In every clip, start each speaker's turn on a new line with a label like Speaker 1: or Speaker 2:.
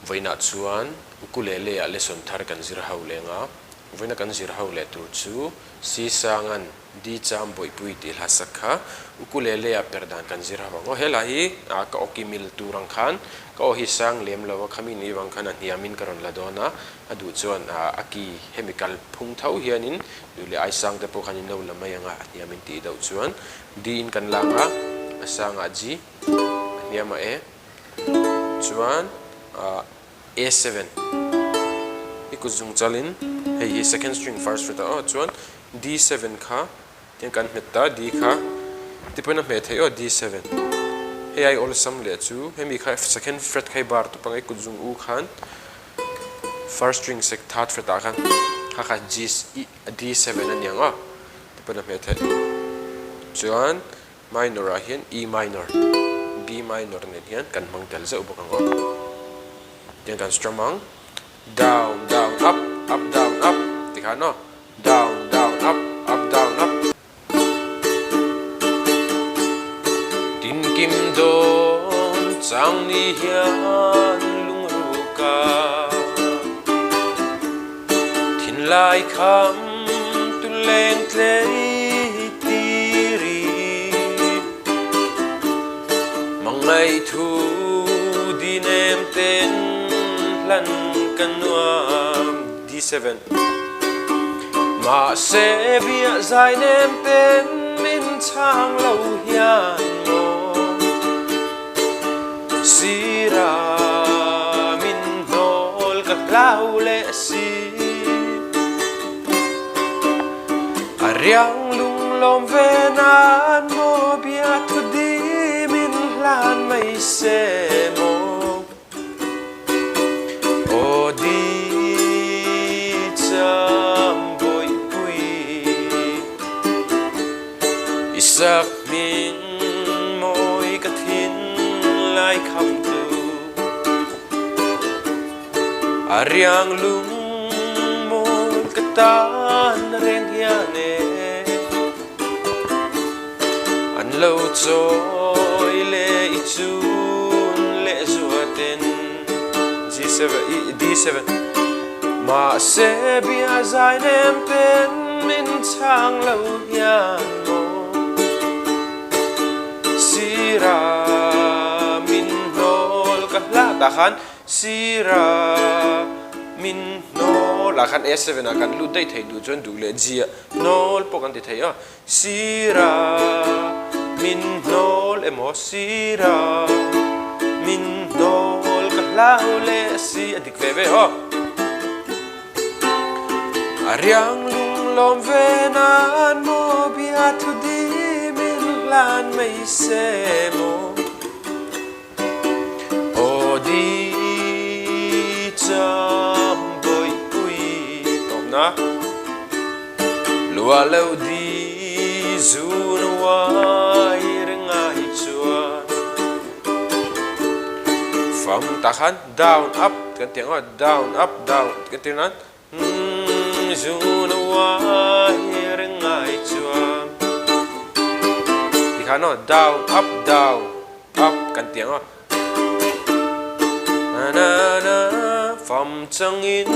Speaker 1: Vawiinah chuan ukulele ah lesson thar kan zir ho leng a, vawiina kan zir ho leh tur chu Si Sangan Di Cham Bawihpui tih hla sak kha ukulele ah per dan kan zir ho ang aw. He hla hi ka awki mil tur ang khan ka aw hi sang lem lo a, khami ni vang khan a hniamin ka rawn la dawn a, a duh chuan a ki hemi kal phung tho hianin duh leh ai sang te pawh khan in lo la mai ang a, a hniamin tih deuh chuan D in kan lang a, a sangah G, a hniamah E. Chuan A7 i kut zung chalin hei hi second string first fret ah aw chuan D7 kha tiang kan hmet ta D kha tipawhin a hmeh theih aw D7 hei ai awlsam leh chu hemi kha second fret kha i bar tawp ang i kut zung u khan first string sec third fret ah khan kha kha G D7 a niang aw tipawhin a hmeh theih chuan Minor ah hian E minor, B minor nen hian kan hmang tel zeuh bawk ang aw. Tiang kan strum ang. Down, down, up, up, down, up tikhan aw. Down, down, up, up, down, up. Tinkim dawn chang ni hian lungruk a thinlai kham tu leng tlei tiri Mangngaih thu di nem ten hlan ka nuam D7 Mahse biah zai nem ten min chhang lo hian maw Sira min hnawl ka hlau leh si. A riang lunglawm ve nan maw bia thu dim in hlan mai se maw Aw di cham bawihpui i sak hming mawi ka thin lai kham tu. A riang lung mawl ka tan reng hian e An lo chawi le i chun leh zuaten G7 D7 Mahse bia zai nem ten min chhang lo hian maw Sira min hnawl ka hla tah khan Sira min hnawl ah khan A7 ah kan lut daih thei duh chuan duh leh G ah hnawl pawh kan ti thei a, Sira min hnawl emaw Sira min hnawl ka hlau leh si a dik ve ve aw. A riang lung lawm ve nan maw bia thu dim in hlan mai se maw. Aw di cham bawihpui tawpna lua lo di zun uai ringai chuan fam tah khan down up kan ti ang aw down up down kan ti nan Zun uai ringai chuan tikhan aw down up down up kan ti ang aw na na na fam changin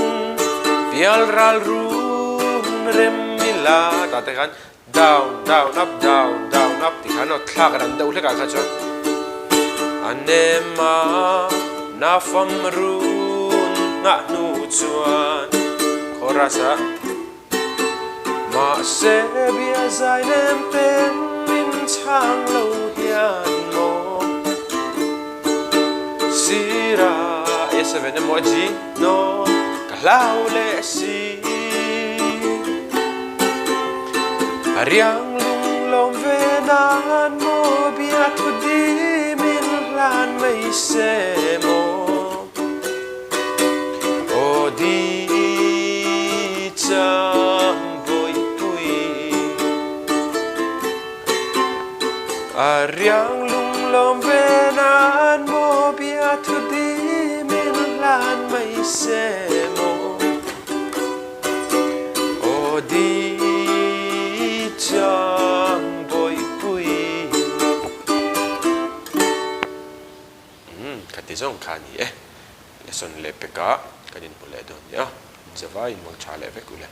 Speaker 1: pial ral run rem ila tah te khan down down up down down up tikhan aw thlak ran deuh hlek ah kha chuan a nem a na fam run nghah hnu chuan chorus ah mahse bia zai nem ten min chhang lo hian maw sira A7 emaw G no ka hlau leh si. A riang lunglawm ve nan maw bia thu dim in hlan mai se maw Aw di cham bawihpui A riang lunglawm ve nan maw bia thu dim in hlan mai se maw Aw di chang bawihpui. Umm ka ti zawng kha a ni e. Lesson leh pekah kan inhmu leh dawn nia. Inzavai inmang tha leh vek u le.